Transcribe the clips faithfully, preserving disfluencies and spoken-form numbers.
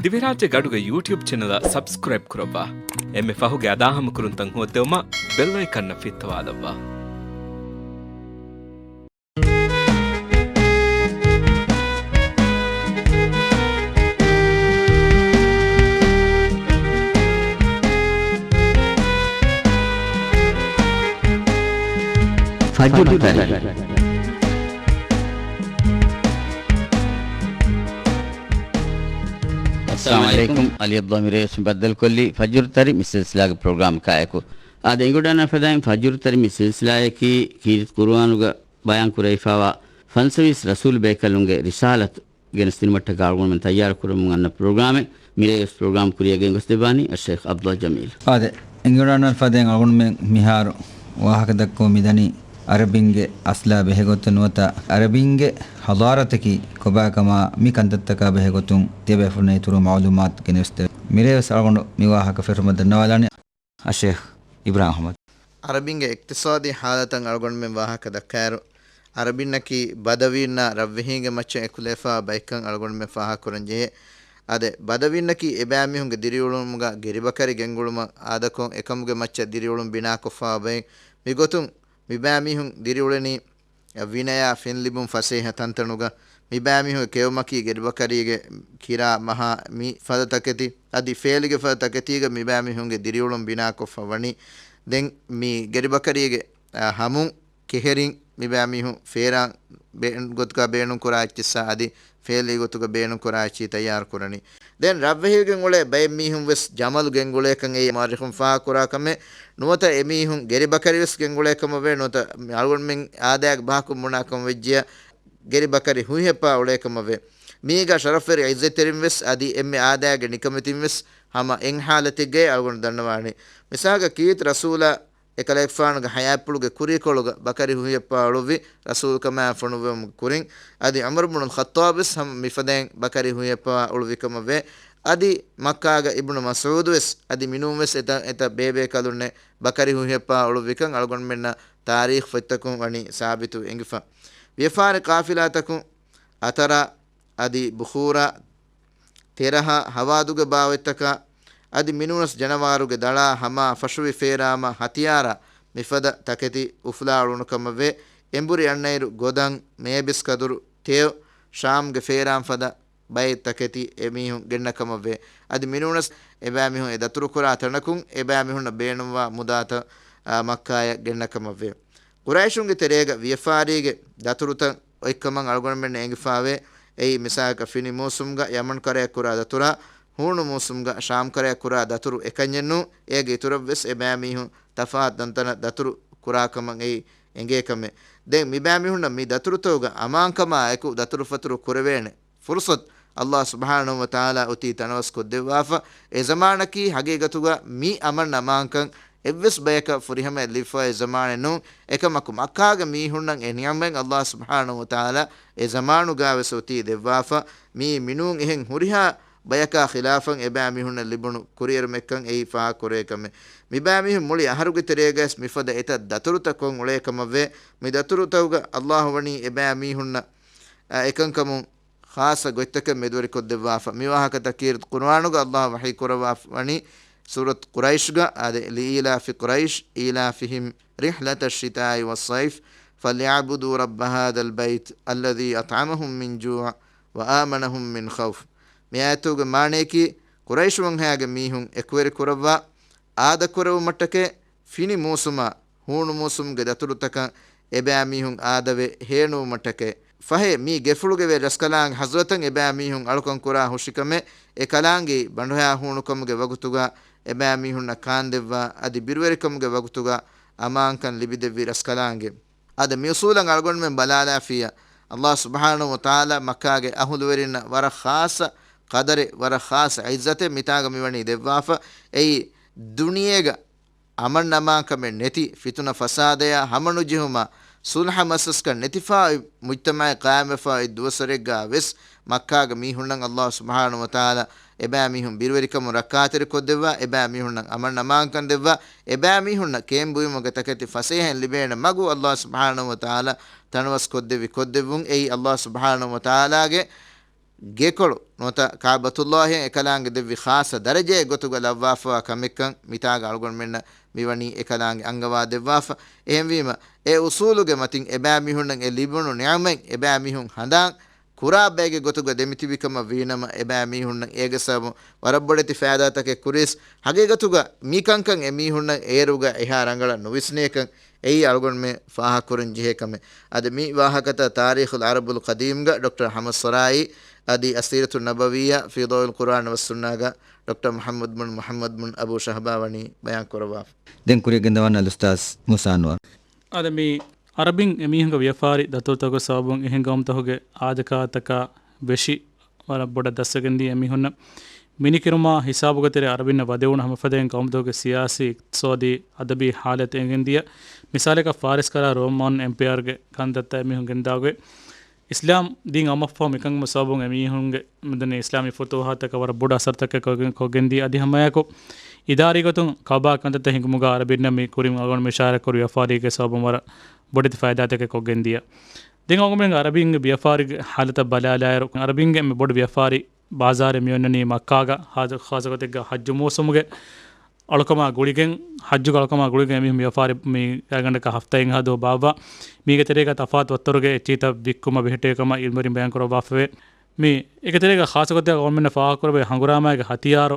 ދިވެހިރާއްޖޭގެ އަޑުގެ ޔޫޓިއުބް ޗެނަލަށް ސަބްސްކްރައިބް ކުރައްވާ. އެންމެ ފަހުގެ އަދާހަމަކުރުންތައް ހޯއްދެވުމަށް ބެލް އައިކަންއަށް ފިއްތަވާލައްވާ. ފަޖުރު ތަރި. އައްސަލާމު ޢަލައިކުމް. ޢަލީ ޢަބްދުﷲ މިރޭވެސް ބައްދަލުކޮށްލީ ފަޖުރު ތަރި މި ސިލްސިލާގެ ޕްރޮގްރާމަކާއެކު. އާދެ، އެނގިވަޑައިގަންނަވާ ފަދައިން ފަޖުރު ތަރި މި ސިލްސިލާއަކީ ކީރިތި ޤުރުއާނުގަ ބަޔާން ކުރެވިފައިވާ ފަންސަވީސް ރަސޫލު ބޭކަލުންގެ ރިސާލަތު ގެނެސްދިނުމަށްޓަކާ އަޅުގަނޑުމެން ތައްޔާރު ކުރަމުން އަންނަ ޕްރޮގްރާމެއް. މިރޭވެސް ޕްރޮގްރާމް ކުރިއަށް ގެންގޮސްދެއްވާނީ އައްޝައިޚް ޢަބްދުﷲ ޖަމީލް. އާދެ، އެނގިވަޑައިގަންނަވާ ފަދައިން އަޅުގަނޑުމެން މިހާރު ވާހަކަ ދައްކަމުން މިދަނީ ޢަރަބިންގެ އަސްލާ ބެހޭގޮތުން ނުވަތަ ޢަރަބިންގެ ޙަޟާރަތަކީ ކޮބާކަމާ މި ކަންތައްތަކާ ބެހޭގޮތުން ތިޔަބައިފުޅުންނަށް އިތުރު މަޢުލޫމާތު ގެނެސްދެވޭ. މިރޭވެސް އަޅުގަނޑު މި ވާހަކަ ފެށުމަށް ދަންނަވާލާނީ އައްޝައިޚް އިބްރާހިމް އަޙްމަދު. ޢަރަބިންގެ އިޤްތިޞާދީ ޙާލަތަށް އަޅުގަނޑުމެން ވާހަކަ ދައްކާއިރު، ޢަރަބިންނަކީ ބަދަވީންނާ ރަށްވެހީންގެ މައްޗަށް އެކުލެވިފައިވާ ބައެއްކަން އަޅުގަނޑުމެން ފާހަގަކުރަން ޖެހޭ. އާދެ، ބަދަވީންނަކީ އެބައިމީހުންގެ ދިރިއުޅުމުގަ ގެރިބަކަރި ގެންގުޅުމަށް އާދަކޮށް، އެކަމުގެ މައްޗަށް ދިރިއުޅުން ބިނާކޮށްފައިވާ ބައެއް. މިގޮތުން މިބައިމީހުން ދިރިއުޅެނީ ވިނަޔާ ފެންލިބުން ފަސޭހަ ތަންތަނުގަ. މިބައިމީހުންގެ ކެއުމަކީ ގެރިބަކަރީގެ ކިރާ މަހާ މި ފަދަ ތަކެތި، އަދި ފޭލިގެ ފަދަ ތަކެތީގަ މިބައިމީހުންގެ ދިރިއުޅުން ބިނާކޮށްފަ ވަނީ. ދެން މި ގެރިބަކަރީގެ، އާ، ހަމުން ކެހެރިން މިބައިމީހުން ފޭރާން ބޭ-، ގޮތުގަ ބޭނުންކުރާ އެއްޗިއްސާ އަދި ފޭލީ ގޮތުގަ ބޭނުންކުރާ އެއްޗިހި ތައްޔާރު ކުރަނީ. ދެން ރަށްވެހިގެން އުޅޭ ބައެއް މީހުން ވެސް ޖަމަލު ގެންގުޅޭކަން އެއީ މުއައްރިޚުން ފާހަގަކުރާ ކަމެއް ނުވަތަ އެމީހުން ގެރިބަކަރި ވެސް ގެންގުޅޭ ކަމަށްވޭ ނުވަތަ އަޅުގަނޑުމެން އާދައިގެ ބަހަކުން ބުނާ ކަމަށް ވެއްޖިޔާ ގެރިބަކަރި ހުއިހެއްޕާ އުޅޭ ކަމަށްވޭ. މީގަ ޝަރަފްވެރި ޢިއްޒަތްތެރިން ވެސް އަދި އެންމެ އާދައިގެ ނިކަމެތިން ވެސް ހަމަ އެއް ޙާލަތެއްގައި އަޅުގަނޑު ދަންނަވާނީ. މިސާލަކަށް ކީރިތި ރަސޫލާ އެކަލޭގެފާނުގެ ޙަޔާތްޕުޅުގެ ކުރީކޮޅުގަ ބަކަރި ހުއިހެއްޕާ އުޅުއްވި ރަސޫލުކަމާ ފޮނުއްވުމުގެ ކުރިން. އަދި ޢުމަރު ބުނުލް ޚައްޠާބް ވެސް ހަމަ މިފަދައިން ބަކަރި ހުއިހެއްޕާ އުޅުއްވި ކަމަށްވޭ. އަދި މައްކާގަ އިބްނު މަސްޢޫދު ވެސް އަދި މިނޫން ވެސް އެތައް އެތައް ބޭބޭކަލުންނެއް ބަކަރި ހުއިހެއްޕާ އުޅުއްވިކަން އަޅުގަނޑުމެންނަށް ތާރީޚު ފޮތްތަކުން ވަނީ ސާބިތު އެނގިފަ. ވިޔަފާރި ޤާފިލާތަކުން އަތަރާ އަދި ބުޚޫރާ، ތެރަހާ، ހަވާދުގެ ބާވަތްތަކާ، އަދި މިނޫނަސް ޖަނަވާރުގެ ދަޅާ ހަމާ ފަށުވި ފޭރާމަ ހަތިޔާރާ މިފަދަ ތަކެތި އުފުލާ އުޅުނު ކަމަށްވޭ. އެނބުރި އަންނައިރު ގޮދަން، މޭބިސް ކަދުރު، ތެޔޮ، ޝާމްގެ ފޭރާން ފަދަ ބައެއް ތަކެތި އެމީހުން ގެންނަ ކަމަށްވޭ. އަދި މިނޫނަސް އެބައިމީހުން އެ ދަތުރުކުރާ ތަނަކުން އެބައިމީހުންނަށް ބޭނުންވާ މުދާތައް، އާ، މައްކާޔަށް ގެންނަ ކަމަށްވޭ. ޤުރައިޝުންގެ ތެރޭގަ ވިޔަފާރީގެ ދަތުރުތައް އޮތްކަމަށް އަޅުގަނޑުމެންނަށް އެނގިފާވޭ. އެއީ މިސާލަކަށް ފިނި މޫސުމްގަ ޔަމަން ކަރަޔަށް ކުރާ ދަތުރާ، ހޫނު މޫސުމްގަ ޝާމް ކަރަޔަށް ކުރާ ދަތުރު އެކަންޏެއްނޫ. އޭގެ އިތުރަށްވެސް އެބައިމީހުން ތަފާތު ތަންތަނަށް ދަތުރު ކުރާކަމަށް އެއީ އެނގޭ ކަމެއް. ދެން މިބައިމީހުންނަށް މި ދަތުރުތަކުގަ އަމާންކަމާ އެކު ދަތުރުފަތުރު ކުރެވޭނެ ފުރުޞަތު ﷲ ސުބްޙާނަހޫ ވަތަޢާލާ އޮތީ ތަނަވަސް ކޮށްދެއްވާފަ. އެ ޒަމާނަކީ ޙަޤީޤަތުގަ މި އަމަން އަމާންކަން އެއްވެސް ބަޔަކަށް ފުރިހަމަޔަށް ލިބިފައި ޒަމާނެއް ނޫން. އެކަމަކު މައްކާގެ މީހުންނަށް އެ ނިޢުމަތް ﷲ ސުބްޙާނަހޫ ވަތަޢާލާ އެ ޒަމާނުގަވެސް އޮތީ ދެއްވާފަ. މިއީ މިނޫން އެހެން ހުރިހާ ބަޔަކާ ޚިލާފަށް އެބައިމީހުންނަށް ލިބުނު ކުރިއެރުމެއްކަން އެއީ ފާހަގަކުރެވޭ ކަމެއް. މިބައިމީހުން މުޅި އަހަރުގެ ތެރޭގަވެސް މިފަދަ އެތައް ދަތުރުތައް ކޮށް އުޅޭ ކަމަށްވޭ. މި ދަތުރުތަކުގަ ﷲ ވަނީ އެބައިމީހުންނަށް، އަ، އެކަންކަމުން ޚާއްޞަ ގޮތްތަކެއް މެދުވެރިކޮށްދެއްވާފަ. މި ވާހަކަތައް ކީރިތި ޤުރުއާނުގަ ﷲ ވަޙީކުރައްވާފަ ވަނީ ސޫރަތު ޤުރައިޝްގަ، އާދެ، لإيلاف قريش إيلافهم رحلة الشتاء والصيف فليعبدوا رب هذا البيت الذي أطعمهم من جوع وآمنهم من خوف. މި އާޔަތުގެ މާނަޔަކީ، ޤުރައިޝު ވަންހަޔާގެ މީހުން އެކުވެރި ކުރައްވާ އާދަކުރެވުމަށްޓަކައި ފިނި މޫސުމާ ހޫނު މޫސުމުގެ ދަތުރުތަކަށް އެބައިމީހުން އާދަވެ ހޭނުވުމަށްޓަކައި. ފަހެ، މީ ގެފުޅުގެ ވެރި ރަސްކަލާނގެ ޙަޟްރަތަށް އެބައިމީހުން އަޅުކަން ކުރާ ހުށިކަމެއް. އެ ކަލާނގެ ބަނޑުހަޔާ ހޫނުކަމުގެ ވަގުތުގަ އެބައިމީހުންނަށް ކާންދެއްވާ، އަދި ބިރުވެރިކަމުގެ ވަގުތުގަ އަމާންކަން ލިބިދެއްވި ރަސްކަލާނގެ. އާދެ، މި އުޞޫލަށް އަޅުގަނޑުމެން ބަލާލާފިއްޔާ، ﷲ ސުބްޙާނަހޫ ވަތަޢާލާ މައްކާގެ އަހުލުވެރިންނަށް ވަރަށް ޚާއްޞަ ޤަދަރެއް، ވަރަށް ޚާއްޞަ ޢިއްޒަތެއް މިތާގަ މިވަނީ ދެއްވާފަ. އެއީ، ދުނިޔޭގަ އަމަން އަމާންކަމެއް ނެތި، ފިތުނަ ފަސާދަޔާ ހަމަނުޖެހުމާ، ޞުލްޙަ މަސައްކަތް ނެތިފައި މުޖްތަމަޢެއް ޤާއިމްވެފައި ދުވަސްވަރެއްގަ ވެސް، މައްކާގެ މީހުންނަށް ﷲ ސުބްޙާނަހޫ ވަތަޢާލާ އެބައިމީހުން ބިރުވެރިކަމުން ރައްކާތެރިކޮށްދެއްވާ، އެބައިމީހުންނަށް އަމަން އަމާންކަން ދެއްވާ، އެބައިމީހުންނަށް ކެއިން ބުއިމުގެ ތަކެތި ފަސޭހައިން ލިބޭނެ މަގު ﷲ ސުބްޙާނަހޫ ވަތަޢާލާ ތަނަވަސް ކޮށްދެއްވި ކޮށްދެއްވުން. އެއީ ﷲ ސުބްޙާނަހޫ ވަތަޢާލާގެ ގެކޮޅު ނުވަތަ ކައިބަތުﷲއަށް އެކަލާނގެ ދެއްވި ޚާއްޞަ ދަރަޖައެއް ގޮތުގަ ލައްވާފަވާ ކަމެއްކަން މިތާގަ އަޅުގަނޑުމެންނަށް މިވަނީ އެކަލާނގެ އަންގަވާ ދެއްވާފަ. އެހެންވީމަ، އެ އުސޫލުގެ މަތިން އެބައިމީހުންނަށް އެ ލިބުނު ނިޢުމަތް އެބައިމީހުން ހަނދާން ކުރާ ބައެއްގެ ގޮތުގަ ދެމިތިބި ކަމަށް ވީނަމަ، އެބައިމީހުންނަށް އޭގެ ސަބަބުން ވަރަށް ބޮޑެތި ފައިދާތަކެއް ކުރިޔަސް، ހަގީގަތުގަ މި ކަންކަން އެމީހުންނަށް އޭރުގަ އެހާ ރަނގަޅަށް ނުވިސްނޭކަން އެއީ އަޅުގަނޑުމެން ފާހަގަކުރަން ޖެހޭ ކަމެއް. އަދި މި ވާހަކަތައް ތާރީޚުލް ޢަރަބުލް ޤަދީމްގަ ޑޮކްޓަރ ޙަމަދު ސަރާއީ އަދި އައްސީރަތު ނަބަވިއްޔާ ފީ ޟައުއިލް ޤުރުއާން ވައްސުންނާގަ ޑޮކްޓަރ މުޙައްމަދު ބުން މުޙައްމަދު ބުން އަބޫ ޝަހްބާ ވަނީ ބަޔާން ކުރައްވާފަ. ދެން ކުރިއަށް ގެންދަވާން އަލްއުސްތާޛް މޫސާ އަންވަރު. އަދި މި ޢަރަބިން އެމީހުންގެ ވިޔަފާރި ދަތުރުތަކުގެ ސަބަބުން އެހެން ޤައުމުތަކުގެ އާދަކާރިތަކާ ވެށި ވަރަށް ބޮޑަށް ދަސްވެގެންދިޔަ އެމީހުންނަށް މިނިކިރުމާ ހިސާބުގެ ތެރޭ ޢަރަބިންނަށް ވަދެވުނު ހަމަ ފަދައިން ޤައުމުތަކުގެ ސިޔާސީ، އިޤްތިޞާދީ، އަދަބީ ޙާލަތު އެނގެންދިޔަ. މިސާލަކަށް ފާރިސްކަރާ ރޯމަން އެމްޕަޔަރގެ ކަންތައްތައް އެމީހުން ގެންދާގޮތް. އިސްލާމް ދީން އައުމަށްފަހު މިކަންކަމުގެ ސަބަބުން އެމީހުންގެ މިދަނީ އިސްލާމީ ފުތޫޙާތަކަށް ވަރަށް ބޮޑު އަސަރުތަކެއް ކޮށްގެން، ކޮށްގެންދިޔަ. އަދި ހަމައެކު އިދާރީ ގޮތުން ކައުބާ ކަންތައްތައް ހިނގުމުގަ ޢަރަބިންނަށް މި ކުރިން އަޅުގަނޑު މި އިޝާރާތް ކުރި ވިޔަފާރީގެ ސަބަބުން ވަރަށް ބޮޑެތި ފައިދާތަކެއް ކޮށްގެންދިޔަ. ދެން އަޅުގަނޑުމެން ޢަރަބިންގެ ވިޔަފާރިގެ ޙާލަތަށް ބަލާލާއިރު، ޢަރަބިންގެ މި ބޮޑު ވިޔަފާރި ބާޒާރެއް މި އޮންނަނީ މައްކާގަ، ޚާއްޞަ، ޚާއްޞަގޮތެއްގަ ޙައްޖު މޫސުމުގެ އަޅުކަމާ ގުޅިގެން، ޙައްޖުގެ އަޅުކަމާ ގުޅިގެން އެމީހުން ވިޔަފާރި މި ގާތްގަނޑަކަށް ހަފްތާއެއްހާ ދުވަހު ބާއްވާ. މީގެ ތެރޭގަ ތަފާތު ވައްތަރުގެ އެއްޗިހިތައް ވިއްކުމަށް ބެހެއްޓޭ ކަމަށް ޢިލްމުވެރިން ބަޔާން ކުރައްވާފަވޭ. މި އޭގެ ތެރޭގަ ޚާއްޞަގޮތެއް އަޅުގަނޑުމެންނަށް ފާހަގަކުރެވޭ ހަނގުރާމައިގެ ހަތިޔާރު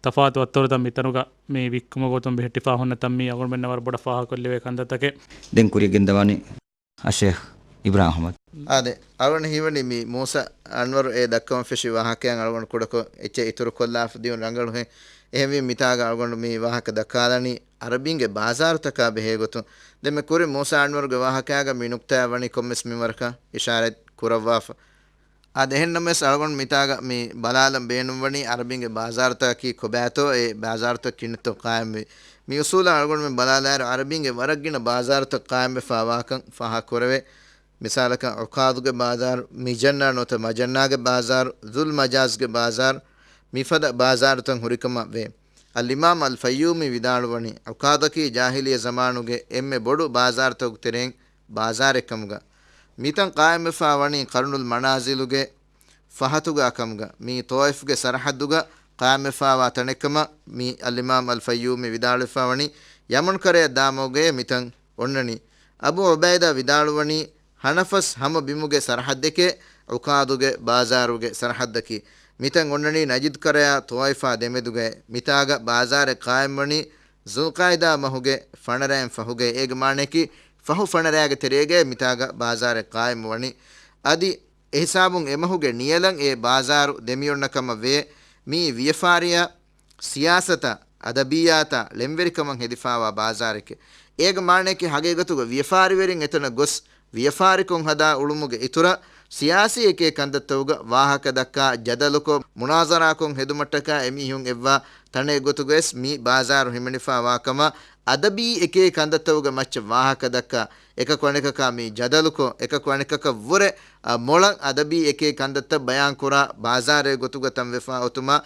ތަފާތު ވައްތަރުތައް މިތަނުގަ މި ވިއްކުމުގެ ގޮތުން ބެހެއްޓިފާ ހުންނަ ތަން މީ އަޅުގަނޑުމެންނަށް ވަރަށް ބޮޑަށް ފާހަގަކޮށްލެވޭ ކަންތައްތަކެއް. ދެން ކުރިއަށް ގެންދަވާނީ އައްޝޭޚް އިބްރާހިމް އަޙްމަދު. އާދެ، އަޅުގަނޑު ހީވަނީ މި މޫސާ އަންވަރު އެ ދައްކަވަން ފެށި ވާހަކައިން އަޅުގަނޑު ކުޑަކޮށް އެއްޗެއް އިތުރުކޮށްލާފަ ދިޔުން ރަނގަޅުހެން. އެހެންވީ މިތާގަ އަޅުގަނޑު މި ވާހަކަ ދައްކާލަނީ ޢަރަބީންގެ ބާޒާރުތަކާ ބެހޭ ގޮތުން. ދެން މި ކުރި މޫސާ އަންވަރުގެ ވާހަކައިގަ މި ނުކްތާއަށް ވަނީ ކޮންމެސް މިންވަރަކަށް އިޝާރަތް ކުރައްވާފަ. އާދެ، އެހެންނަމަވެސް އަޅުގަނޑު މިތާގަ މި ބަލާލަން ބޭނުންވަނީ ޢަރަބީންގެ ބާޒާރުތަކަކީ ކޮބާތޯ، އެ ބާޒާރުތައް ކިހިނެއްތޯ ޤާއިމްވީ. މި އުސޫލަށް އަޅުގަނޑުމެން ބަލާލާއިރު، ޢަރަބީންގެ ވަރަށް ގިނަ ބާޒާރުތައް ޤާއިމްވެފާ ވާކަން ފާހަގަކުރެވޭ. މިސާލަކަށް، ޢުކާޟުގެ ބާޒާރު، މިޖަންނާ ނުވަތަ މަޖަންނާގެ ބާޒާރު، ޛުލް މަޖާޒްގެ ބާޒާރު، މިފަދަ ބާޒާރުތައް ހުރިކަމަށް ވޭ. އަލްއިމާމް އަލް ފައްޔޫމީ ވިދާޅުވަނީ، ޢުކާޟަކީ ޖާހިލިއްޔަ ޒަމާނުގެ އެންމެ ބޮޑު ބާޒާރުތަކުގެ ތެރެއިން ބާޒާރެއް ކަމުގަ. މިތަން ޤާއިމްވެފާ ވަނީ ޤަރުނުލް މަނާޒިލުގެ ފަހަތުގަ ކަމުގަ، މީ ޠާއިފްގެ ސަރަޙައްދުގަ ޤާއިމްވެފާވާ ތަނެއްކަމަށް މި އަލްއިމާމް އަލް ފައްޔޫމީ ވިދާޅުވެފާ ވަނީ، ޔަމަން ކަރަޔަށް ދާމަގުގައޭ މިތަން އޮންނަނީ. އަބޫ ޢުބައިދާ ވިދާޅުވަނީ، ހަނަފަސް ހަމަ ބިމުގެ ސަރަޙައްދެކޭ ޢުކާޟުގެ ބާޒާރުގެ ސަރަޙައްދަކީ. މިތަން އޮންނަނީ ނަޖިދު ކަރަޔާ ޠާއިފާ ދެމެދުގައޭ. މިތާގަ ބާޒާރެއް ޤާއިމްވަނީ ޛުލްޤަޢިދާ މަހުގެ ފަނަރައިން ފަހުގައޭ. އޭގެ މާނަޔަކީ ފަހު ފަނަރައިގެ ތެރޭގައޭ މިތާގަ ބާޒާރެއް ޤާއިމްވަނީ. އަދި އެހިސާބުން އެމަހުގެ ނިޔަލަށް އެ ބާޒާރު ދެމިއޮންނަ ކަމަށް ވޭ. މީ ވިޔަފާރިއާ، ސިޔާސަތާ، އަދަބިއްޔާތާ، ޅެންވެރިކަމަށް ހެދިފާވާ ބާޒާރެކޭ. އޭގެ މާނަޔަކީ ހަގީގަތުގަ ވިޔަފާރިވެރިން އެތަނަށް ގޮސް، ވިޔަފާރިކޮށް ހަދާ އުޅުމުގެ އިތުރަށް، ސިޔާސީ އެކޭ ކަންތައްތަކުގަ ވާހަކަ ދައްކާ، ޖަދަލުކޮށް، މުނާޒަރާކޮށް ހެދުމަށްޓަކާ އެމީހުން އެއްވާ ތަނެއް ގޮތުގަވެސް މި ބާޒާރު ހިމެނިފާ ވާކަމަށް، އަދަބީ އެކޭ ކަންތައްތަކުގެ މައްޗަށް ވާހަކަ ދައްކާ، އެކަކު އަނެކަކާ މި ޖަދަލުކޮށް، އެކަކު އަނެކަކަށް ވުރެ، އަ، މޮޅަށް އަދަބީ އެކޭ ކަންތައްތައް ބަޔާންކުރާ ބާޒާރެއް ގޮތުގަ ތަންވެފާ އޮތުމަށް،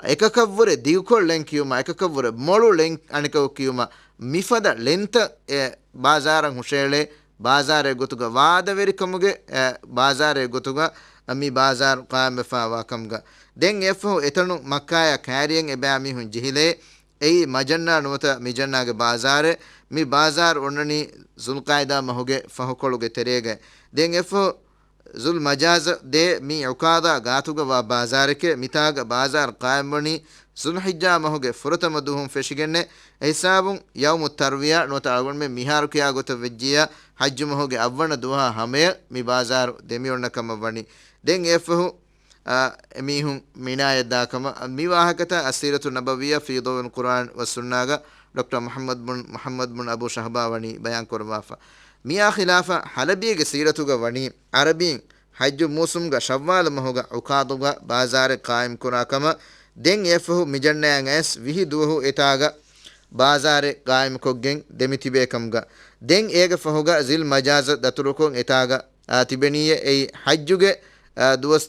އެކަކަށްވުރެ ދިގުކޮށް ޅެން ކިޔުމަށް، އެކަކަށްވުރެ މޮޅު ޅެން އަނެކަކު ކިޔުމަށް، މިފަދަ ޅެންތައް އެ ބާޒާރަށް ހުށައެޅޭ، ބާޒާރެއް ގޮތުގަ ވާދަވެރިކަމުގެ، އެ، ބާޒާރެއް ގޮތުގަ މި ބާޒާރު ޤާއިމްވެފާ ވާކަމުގަ. ދެން އެއަށްފަހު އެތަނުން މައްކާޔާ ކައިރިއަށް އެބައިމީހުން ޖެހިލޭ، އެއީ މަޖަންނާ ނުވަތަ މިޖަންނާގެ ބާޒާރެއް. މި ބާޒާރު އޮންނަނީ ޛުލްޤަޢިދާ މަހުގެ ފަހުކޮޅުގެ ތެރޭގަ. ދެން އެއަށްފަހު ޛުލް މަޖާޒަށް ދޭ މި ޢުކާޟާ ގާތުގަ ވާ ބާޒާރެކޭ. މިތާގަ ބާޒާރު ޤާއިމްވަނީ ޛުލްޙިއްޖާ މަހުގެ ފުރަތަމަ ދުވަހުން ފެށިގެންނޭ. އެހިސާބުން ޔައުމު ތަރުވިޔާ ނުވަތަ އަޅުގަނޑުމެން މިހާރު ކިޔާ ގޮތަށް ވެއްޖިއްޔާ ޙައްޖު މަހުގެ އަށްވަނަ ދުވަހާ ހަމަޔަށް މި ބާޒާރު ދެމިއޮންނަ ކަމަށް ވަނީ. ދެން އެއަށްފަހު، އާ، އެމީހުން މިނާޔަށް ދާ ކަމަށް މި ވާހަކަތައް އައްސީރަތު ނަބަވިއްޔާ ފީ ޟައުއިލް ޤުރުއާން ވައްސުންނާގަ ޑޮކްޓަރ މުޙައްމަދު ބުން މުޙައްމަދު ބުން އަބޫ ޝަހްބާ ވަނީ ބަޔާން ކުރައްވާފަ. މިއާ ޚިލާފަށް ޙަލަބީގެ ސީރަތުގަ ވަނީ ޢަރަބީން ޙައްޖު މޫސުމްގަ ޝައްވާލު މަހުގަ ޢުކާޟުގަ ބާޒާރެއް ޤާއިމްކުރާ ކަމަށް، ދެން އެއަށްފަހު މިޖަންނަޔަށް އައިސް ވިހި ދުވަހު އެތާގަ ބާޒާރެއް ޤާއިމްކޮށްގެން ދެމިތިބޭ ކަމުގަ، ދެން އޭގެ ފަހުގަ ޒިލް މަޖާޒަށް ދަތުރުކޮށް އެތާގަ، އާ، ތިބެނީއޭ އެއީ ޙައްޖުގެ، އާ، ދުވަސް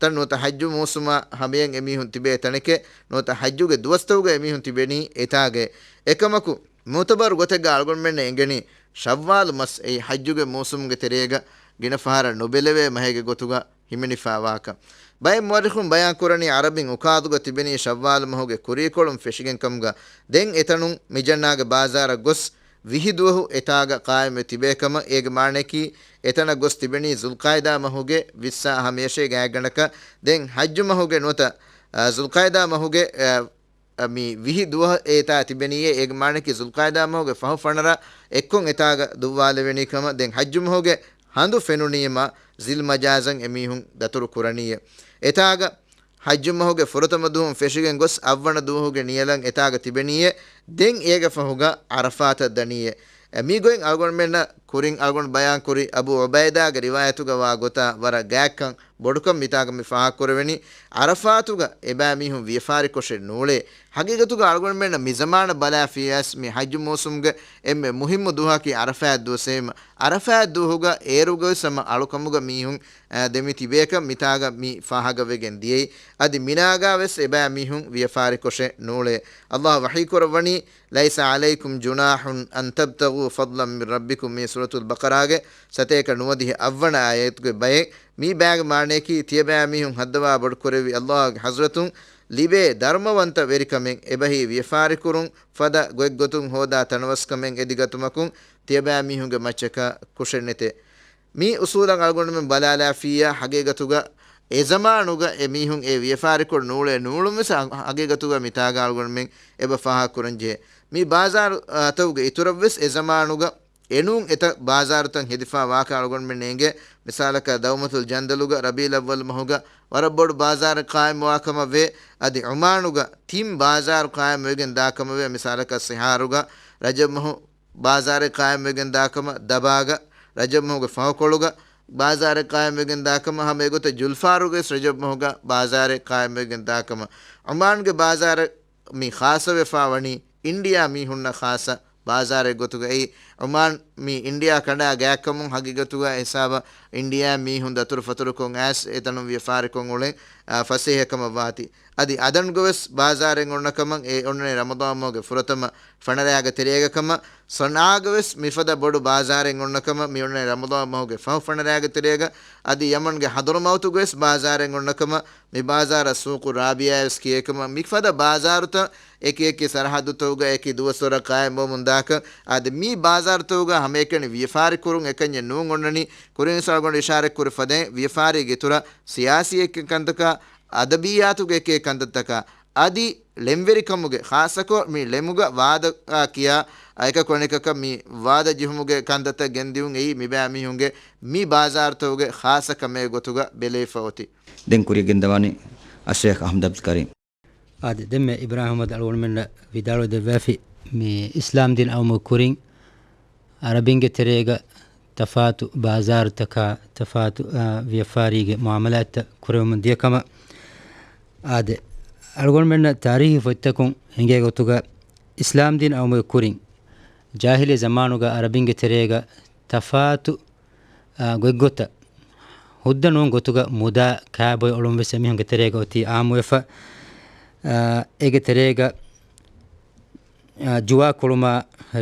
ތައް ނުވަތަ ޙައްޖު މޫސުމާ ހަމަޔަށް އެމީހުން ތިބޭ ތަނެކޭ، ނުވަތަ ޙައްޖުގެ ދުވަސްތަކުގަ އެމީހުން ތިބެނީ އެތާގައޭ. އެކަމަކު، މުޢުތަބަރު ގޮތެއްގަ އަޅުގަނޑުމެންނަށް އެނގެނީ، ޝައްވާލު މަސް އެއީ ޙައްޖުގެ މޫސުމުގެ ތެރޭގަ ގިނަ ފަހަރަށް ނުބެލެވޭ މަހެއްގެ ގޮތުގަ ހިމެނިފާވާކަން. ބައެއް މުއައްރިޚުން ބަޔާން ކުރަނީ ޢަރަބިން އުކާދުގަ ތިބެނީ ޝައްވާލު މަހުގެ ކުރީކޮޅުން ފެށިގެން ކަމުގަ. ދެން އެތަނުން މިޖަންނާގެ ބާޒާރަށް ގޮސް ވިހި ދުވަހު އެތާގަ ޤާއިމްވެ ތިބޭ ކަމަށް. އޭގެ މާނައަކީ އެތަނަށް ގޮސް ތިބެނީ ޛުލްޤާޢިދާ މަހުގެ ވިއްސާ ހަމަޔަށޭ ގާތްގަނޑަކަށް. ދެން ޙައްޖު މަހުގެ ނުވަތަ، އަ، ޛުލްޤާޢިދާ މަހުގެ، އަ، މި ވިހި ދުވަހު އެތާ ތިބެނީއޭ. އޭގެ މާނައަކީ ޛުލްޤާޢިދާ މަހުގެ ފަހު ފަނަރަ އެއްކޮށް އެތާގަ ދުއްވާލެވެނީ ކަމަށް. ދެން ޙައްޖު މަހުގެ ހަނދު ފެނުނީމަ ޒިލްމަޖާޒަށް އެމީހުން ދަތުރު ކުރަނީއޭ. އެތާގަ ޙައްޖު މަހުގެ ފުރަތަމަ ދުވަހުން ފެށިގެން ގޮސް އަށްވަނަ ދުވަހުގެ ނިޔަލަށް އެތާގަ ތިބެނީއޭ. ދެން އޭގެ ފަހުގަ ޢަރަފާތަށް ދަނީއޭ. އެ މި ގޮތް އަޅުގަނޑުމެންނަށް ކުރިން އަޅުގަނޑު ބަޔާން ކުރި އަބޫ ޢުބައިދާގެ ރިވާޔަތުގަ ވާ ގޮތާ ވަރަށް ގާތްކަން ބޮޑުކަން މިތާގަ މި ފާހަގަ ކުރެވެނީ. ޢަރަފާތުގަ އެބައިމީހުން ވިޔަފާރިކޮށެއް ނޫޅޭ. ހަގީގަތުގަ އަޅުގަނޑުމެންނަށް މި ޒަމާނަށް ބަލާފިޔަސް މި ޙައްޖު މޫސުމުގެ އެންމެ މުހިއްމު ދުވަހަކީ ޢަރަފާތް ދުވަސް ވީމަ، ޢަރަފާތް ދުވަހުގަ އޭރުގަވެސް ހަމަ އަޅުކަމުގަ މީހުން، އަ، ދެމި ތިބޭކަން މިތާގަ މި ފާހަގަވެގެން ދިޔައީ. އަދި މިނާގަވެސް އެބައިމީހުން ވިޔަފާރިކޮށެއް ނޫޅޭ. ﷲ ވަޙީކުރައްވަނީ، ليس عليكم جناح أن تبتغوا فضلا من ربكم، މީ ސޫރަތުލް ބަޤަރާގެ ސަތޭކަ ނުވަދިހަ އަށްވަނަ އާޔަތުގެ ބައެއް. މި ބައިގެ މާނައަކީ، ތިޔަބައިމީހުން ހައްދަވާ ބޮޑުކުރެއްވި ﷲ ގެ ޙަޟްރަތުން ލިބޭ ދަރުމަވަންތަ ވެރިކަމެއް، އެބަހީ ވިޔަފާރިކުރުން ފަދަ ގޮތްގޮތުން ހޯދާ ތަނަވަސްކަމެއް އެދިގަތުމަކުން ތިޔަބައިމީހުންގެ މައްޗަކަށް ކުށެއްނެތޭ. މި އުސޫލަށް އަޅުގަނޑުމެން ބަލާލާފިއްޔާ، ހަގީގަތުގަ އެ ޒަމާނުގަ އެ މީހުން އެ ވިޔަފާރިކޮށް ނޫޅޭ ނޫޅުންވެސް ހަ-، ހަގީގަތުގަ މިތާގަ އަޅުގަނޑުމެން އެބަ ފާހަގަކުރަންޖެހޭ. މި ބާޒާރު، އާ، ތަކުގެ އިތުރަށްވެސް އެ ޒަމާނުގަ އެނޫން އެތައް ބާޒާރުތައް ހެދިފާ ވާކަން އަޅުގަނޑުމެން ނޭނގޭ. މިސާލަކަށް ދައުމަތުލް ޖަންދަލުގަ ރަބީޢުލް އައްވަލް މަހުގަ ވަރަށް ބޮޑު ބާޒާރެއް ޤާއިމްވާކަމަށް ވޭ. އަދި ޢުމާނުގަ ތިން ބާޒާރު ޤާއިމްވެގެން ދާކަމަށް ވޭ. މިސާލަކަށް ސިހާރުގަ ރަޖަބް މަހު ބާޒާރެއް ޤާއިމްވެގެން ދާކަމަށް، ދަބާގަ ރަޖަބް މަހުގެ ފަހުކޮޅުގަ ބާޒާރެއް ޤާއިމްވެގެން ދާކަމަށް، ހަމަ އެގޮތަށް ޖުލްފާރުގަވެސް ރަޖަބް މަހުގަ ބާޒާރެއް ޤާއިމްވެގެން ދާކަމަށް. ޢުމާންގެ ބާޒާރަށް މި ޚާއްޞަވެފާ ވަނީ އިންޑިއާ މީހުންނަށް ޚާއްޞަ ބާޒާރެއް ގޮތުގައި. ޢުމާން މި އިންޑިއާ ކަނޑާ ގާތްކަމުން ހަގީގަތުގަ ހިސާބަށް އިންޑިއާ މީހުން ދަތުރުފަތުރުކޮށް އައިސް އެތަނުން ވިޔަފާރިކޮށް އުޅެން، އާ، ފަސޭހަކަމަށް ވާތީ. އަދި އަދަންގަވެސް ބާޒާރެއް އޮންނަކަމަށް އެ އޮންނަނީ ރަމަޟާން މަހުގެ ފުރަތަމަ ފަނަރައިގެ ތެރޭގަ ކަމަށް، ޞަންޢާގަވެސް މިފަދަ ބޮޑު ބާޒާރެއް އޮންނަކަމަށް މި އޮންނަނީ ރަމަޟާން މަހުގެ ފަހު ފަނަރައިގެ ތެރޭގަ. އަދި ޔަމަންގެ ޙަޟްރަމައުތުގަވެސް ބާޒާރެއް އޮންނަކަމަށް މި ބާޒާރަށް ސޫޤު ރާބިޔާވެސް ކިޔޭކަމަށް، މިފަދަ ބާޒާރުތައް އެކި އެކި ސަރަޙައްދުތަކުގަ އެކި ދުވަސްވަރަށް ޤާއިމްވަމުން ދާކަށް. އާދެ، މި ބާޒާރުތަކުގަ ހަމައެކަނި ވިޔަފާރި ކުރުން އެކަންޏެއް ނޫން އޮންނަނީ. ކުރިން ސާގޮނޑު އިޝާރަތް ކުރި ފަދައިން، ވިޔަފާރީގެ އިތުރަށް ސިޔާސީ އެކި ކަންތަކާ، އަދަބިއްޔާތުގެ އެކި ކަންތައްތަކާ، އަދި ޅެންވެރިކަމުގެ، ޚާއްޞަކޮށް މި ޅެމުގަ ވާދަ، އާ، ކިޔާ، އަ، އެކަކު އަނެކަކަށް މި ވާދަ ޖެހުމުގެ ކަންތައްތައް ގެންދިއުން އެއީ މިބައިމީހުންގެ މި ބާޒާރުތަކުގެ ޚާއްޞަ ކަމެއް ގޮތުގަ ބެލެވިފަ އޮތީ. ދެން ކުރިއަށް ގެންދަވާނީ އައްޝައިޚް އަޙްމަދު އަބްދުލް ކަރީމް. އާދެ، ދެންމެ އިބްރާހިމް އަޙްމަދު އަޅުގަނޑުމެންނަށް ވިދާޅުވެ ދެއްވާފި މި އިސްލާމްދީން އައުމުގެ ކުރިން އަރަބިންގެ ތެރޭގަ ތަފާތު ބާޒާރުތަކާ، ތަފާތު، އާ، ވިޔަފާރީގެ މުޢާމަލާތްތައް ކުރެވެމުން ދިޔަ ކަމަށް. އާދެ، އަޅުގަނޑުމެންނަށް ތާރީޚީ ފޮތްތަކުން އެނގޭ ގޮތުގަ، އިސްލާމްދީން އައުމުގެ ކުރިން ޖާހިލީ ޒަމާނުގަ އަރަބިންގެ ތެރޭގަ ތަފާތު، އާ، ގޮތްގޮތަށް ހުއްދަ ނޫން ގޮތުގަ މުދާ ކާބޮއި އޮޅުން ވެސް އެމީހުންގެ ތެރޭގަ އޮތީ އާއްމުވެފަ. އާ، އޭގެ ތެރޭގަ، އާ، ޖުވާ ކުޅުމާ،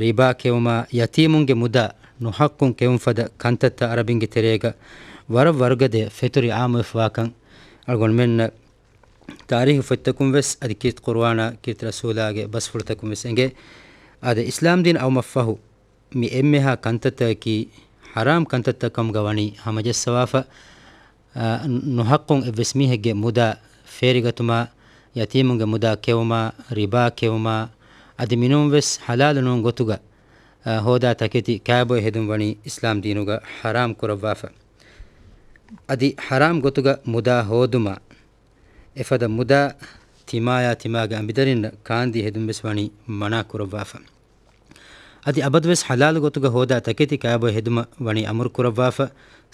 ރިބާ ކެއުމާ، ޔަތީމުންގެ މުދާ ނުޙައްޤުން ކެއުން ފަދަ ކަންތައްތައް އަރަބިންގެ ތެރޭގަ ވަރަށް ވަރުގަދަ ފެތުރި އާއްމުވެފަވާކަން އަޅުގަނޑުމެންނަށް ތާރީޚު ފޮތްތަކުން ވެސް އަދި ކީރިތި ޤުރުއާނާ، ކީރިތި ރަސޫލާގެ ބަސްފުޅުތަކުން ވެސް އެނގޭ. އާދެ، އިސްލާމްދީން އައުމަށްފަހު މި އެންމެހާ ކަންތައްތަކަކީ ޙަރާމް ކަންތައްތައް ކަމުގަ ވަނީ ހަމަޖައްސަވާފަ. އާ، ނުޙައްޤުން އެއްވެސް މީހެއްގެ މުދާ ފޭރިގަތުމާ، ޔަތީމުންގެ މުދާ ކެއުމާ، ރިބާ ކެއުމާ، އަދި މިނޫންވެސް ޙަލާލު ނޫން ގޮތުގަ، އާ، ހޯދާ ތަކެތި ކާބޮއި ހެދުން ވަނީ އިސްލާމް ދީނުގަ ޙަރާމް ކުރައްވާފަ. އަދި ޙަރާމް ގޮތުގަ މުދާ ހޯދުމާ، އެފަދަ މުދާ ތިމާޔާ ތިމާގެ އަނބިދަރިންނަށް ކާންދީ ހެދުން ވެސް ވަނީ މަނާ ކުރައްވާފަ. އަދި އަބަދުވެސް ޙަލާލު ގޮތުގަ ހޯދާ ތަކެތި ކާބޮއި ހެދުމަށް ވަނީ އަމުރު ކުރައްވާފަ.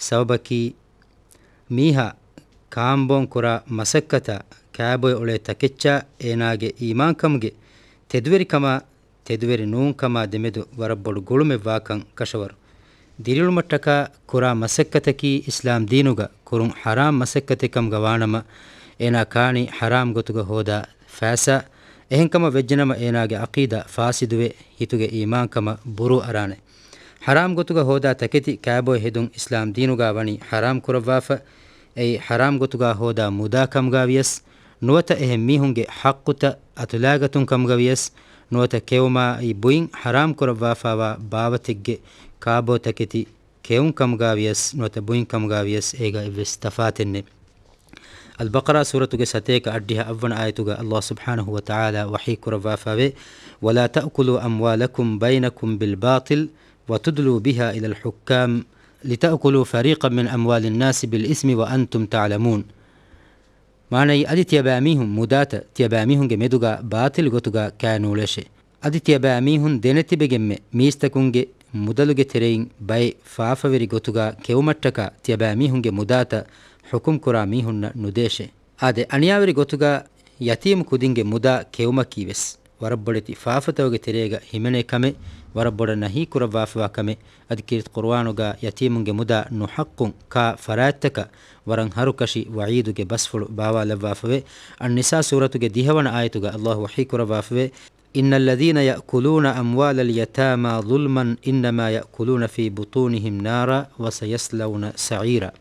ސަބަބަކީ، މީހާ ކާންބޯން ކުރާ މަސައްކަތާ ކާބޮއި އުޅޭ ތަކެއްޗާ އޭނާގެ އީމާންކަމުގެ ތެދުވެރިކަމާ ތެދުވެރި ނޫން ކަމާ ދެމެދު ވަރަށް ބޮޑު ގުޅުމެއް ވާކަން ކަށަވަރު. ދިރިއުޅުމަށްޓަކާ ކުރާ މަސައްކަތަކީ އިސްލާމް ދީނުގަ ކުރުން ޙަރާމް މަސައްކަތެއް ކަމުގަ ވާނަމަ، އޭނާ ކާނީ ޙަރާމް ގޮތުގަ ހޯދާ ފައިސާ. އެހެންކަމަށް ވެއްޖެނަމަ އޭނާގެ ޢަޤީދާ ފާސިދުވެ، ހިތުގެ އީމާންކަމަށް ބުރޫ އަރާނެ. ޙަރާމް ގޮތުގަ ހޯދާ ތަކެތި ކާބޮއެ ހެދުން އިސްލާމް ދީނުގަ ވަނީ ޙަރާމް ކުރައްވާފަ. އެއީ ޙަރާމް ގޮތުގަ ހޯދާ މުދާ ކަމުގަ ވިޔަސް، ނުވަތަ އެހެން މީހުންގެ ޙައްޤުތައް އަތުލާގަތުން ކަމުގަ ވިޔަސް، ނުވަތަ ކެއުމާއި ބުއިން ޙަރާމް ކުރައްވާފައިވާ ބާވަތެއްގެ ކާބޯ ތަކެތި ކެއުން ކަމުގަ ވިޔަސް، ނުވަތަ ބުއިން ކަމުގަ ވިޔަސް، އޭގަ އެއްވެސް ތަފާތެއް ނެތް. އަލްބަޤަރާ ސޫރަތުގެ ސަތޭކަ އަށްޑިހަ އަށްވަނަ އާޔަތުގަ ﷲ ސުބްޙާނަހު ވަތަޢާލާ ވަޙީ ކުރައްވާފައެވެ. ولا تأكلوا أموالكم بينكم بالباطل وتدلوا بها إلى الحكام لتأكلوا فريقا من أموال الناس بالإثم وأنتم تعلمون. މާނައީ، އަދި ތިޔަބައިމީހުން މުދާތައް ތިޔަބައިމީހުންގެ މެދުގަ ބާޠިލު ގޮތުގަ ކާނޫޅޭށޭ. އަދި ތިޔަބައިމީހުން ދެނެތިބެގެންމެ މީސްތަކުންގެ މުދަލުގެ ތެރެއިން ބައެއް ފާފަވެރި ގޮތުގަ ކެއުމަށްޓަކާ ތިޔަބައިމީހުންގެ މުދާތައް ޙުކުމްކުރާ މީހުންނަށް ނުދޭށޭ. އާދެ، އަނިޔާވެރި ގޮތުގަ ޔަތީމު ކުދިންގެ މުދާ ކެއުމަކީ ވެސް ވަރަށް ބޮޑެތި ފާފަތަކުގެ ތެރޭގަ ހިމެނޭ ކަމެއް، ވަރަށް ބޮޑަށް ނަހީ ކުރައްވާފަވާ ކަމެއް. އަދި ކީރިތި ޤުރުއާނުގަ ޔަތީމުންގެ މުދާ ނުޙައްޤުން ކާ ފަރާތްތަކަށް ވަރަށް ހަރުކަށި ވަޢީދުގެ ބަސްފުޅު ބާވާލައްވާފަވޭ. އައްނިސާ ސޫރަތުގެ ދިހަވަނަ އާޔަތުގަ ﷲ ވަޙީ ކުރައްވާފަވޭ، إن الذين يأكلون أموال اليتامى ظلما إنما يأكلون في بطونهم نارا وسيصلون سعيرا.